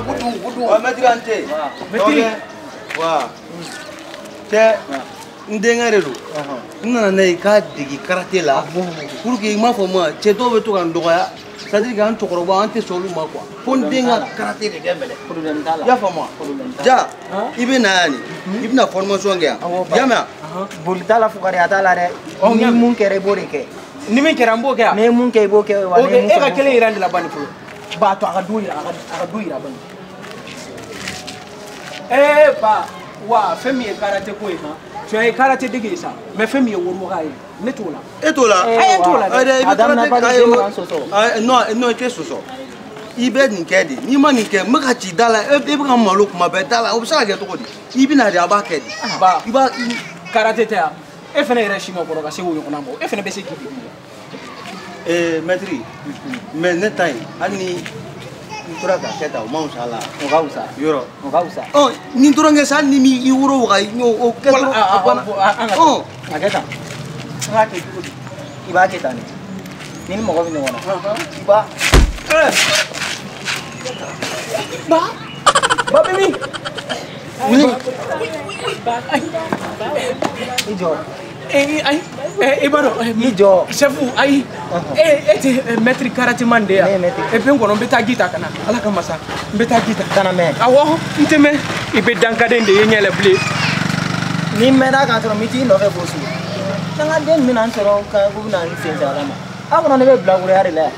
Gudu gudu. Wa maître an tɛ. Maître. Wa. Cɛ n denkɛ de don. N nana n'a ye k'a dege karaté la. Pour que i m'a fɔ ma cɛ dɔw bɛ to ka n dɔgɔya. C'est à dire que an cɛkɔrɔba an tɛ sɔn olu ma quoi. Fo n den ka karaté de kɛ mɛnɛ. Problème t'a la. I y'a faamu wa? Ja i bɛ na yan nin. I bɛna formation kɛ yan. I y'a mɛn wa? Boli t'a la fugariya t'a la dɛ. Ni mun kɛra i b'o de kɛ. Ni min kɛra n b'o kɛ yan. Ni mun kɛ i b'o kɛ wa. Ok e ka kelen yira n de la bani fɔlɔ. Ba to a ka du yira a ka du yira bani. Ee ba wa fɛn min ye karaté ko ye han. Tu ye karaté dege ye sa mais fɛn min ye worowaga ye ne t'o la. E t'o la? Ayi n t'o la dɛ. I bɛ karaté non non i tɛ sɔsɔ. I bɛ nin kɛ de n'i ma nin kɛ n bɛ ka ci da la e bɛ ka malo kuma bɛɛ da la o bɛ se ka kɛ cogo di i bɛ na de a b'a kɛ de. Ba i b'a karaté tɛ yan e fana yɛrɛ si ma kɔrɔ ka se o ɲɔgɔnna ma e fana bɛ se k'i dege. Ee maître mais ne ta in hali ni n tora k'a kɛ tan o ma fisaya la. O ka fisa. Yɔrɔ. O ka fisa. Ɔ ni dɔrɔn kɛ sa hali ni m'i woro waga i y'o kɛ dɔrɔn a banna. Ɔ a kɛ tan. An k'a kɛ cogo di? I b'a kɛ tan de. Ni ni mɔgɔ bɛ ɲɔgɔn na. I b'a. Ba ba bɛ min? Wuli. I jɔ. Ayi i b'a dɔn i jɔ. Chef ayi e tɛ maître karaté man de yan. Et puis n kɔnɔ n bɛ taa ji ta ka na ala ka masa n bɛ taa ji ta. Kana mɛn. Awɔ n tɛ mɛn i bɛ dankaden de ye ɲɛ la bilen. Ni n mɛnna k'a sɔrɔ n bɛ t'i nɔfɛ fo so. N ka den bɛna n sɔrɔ k'u bɛna n sen sira la ma. Aw kɔnɔ ne bɛ bilakoroya de la yan.